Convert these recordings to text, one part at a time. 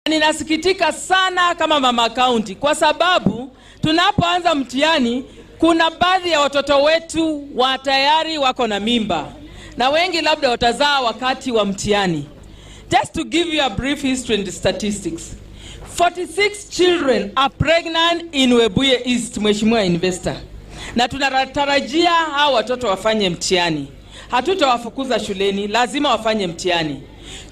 Ninasikitika sana kama mama kaunti, kwa sababu tunapoanza mtihani kuna baadhi ya watoto wetu wa tayari wako na mimba na wengi labda watazaa wakati wa mtihani. Just to give you a brief history and statistics. 46 children are pregnant in Webuye East, Mheshimiwa Investor. Na tunatarajia hao watoto wafanye mtihani. Hatutawafukuza shuleni, lazima wafanye mtihani.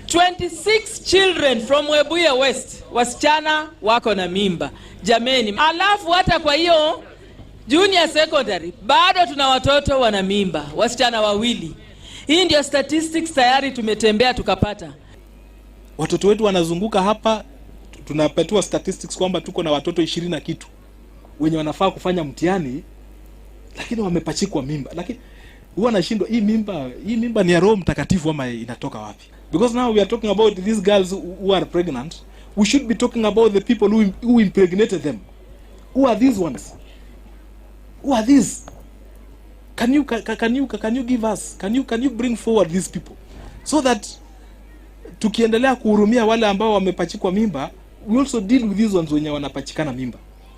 26 children from Webuye West, wasichana wako na mimba. Jameni, alafu hata kwa hiyo junior secondary bado tuna watoto wana mimba, wasichana wawili. Hii ndio statistics tayari tumetembea tukapata. Watoto wetu wanazunguka hapa, tunapatiwa statistics kwamba tuko na watoto 20 na kitu wenye wanafaa kufanya mtihani, lakini wamepachikwa mimba. Lakini huwa nashindwa, hii mimba ni ya Roho Mtakatifu ama inatoka wapi? Because now we are talking about these girls who are pregnant. We should be talking about the people who impregnated them. Who are these ones? Who are these? Can you give us can you bring forward these people so that tukiendelea kuhurumia wale ambao wamepachikwa mimba, we also deal with these ones wenye wanapachikana mimba?